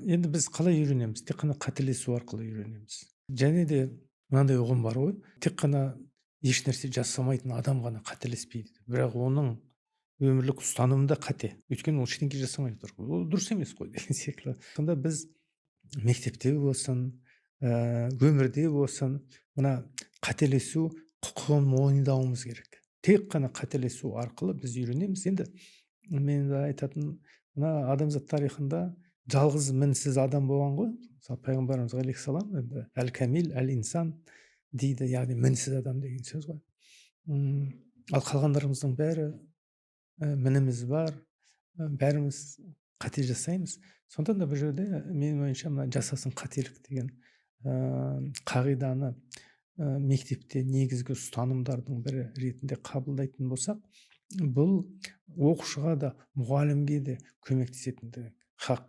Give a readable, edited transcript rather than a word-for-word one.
Енді біз қалай үйренеміз? Тек қана қателесу арқылы үйренеміз. Және де мынандай ұғым бар ғой: тек қана ешнәрсе жасамайтын адам ғана қателеспейді, бірақ оның өмірлік ұстанымы да қате, өйткені ол ештеңе жасамай отыр, ол дұрыс емес қой деген секілді. Сонда біз мектепте болсын, өмірде болсын, мына қателесу құқығын мойындауымыз керек. Тек қана қателесу арқылы біз үйренеміз. Енді мен айтатын, мына адамзат тарихында жалғыз мінсіз адам болған ғой. Мысалы, пайғамбарымыз алейхисалам енді әл кәмил әл инсан дейді, яғни мінсіз адам деген сөз ғой. Ал қалғандарымыздың бәрі мініміз бар, бәріміз қате жасаймыз. Сондықтан да бұл жерде, менің ойымша, мына «жасасын қателік» деген қағиданы мектепте негізгі ұстанымдардың бірі ретінде қабылдайтын болсақ, бұл оқушыға да, мұғалімге де көмектесетіндігі хақ.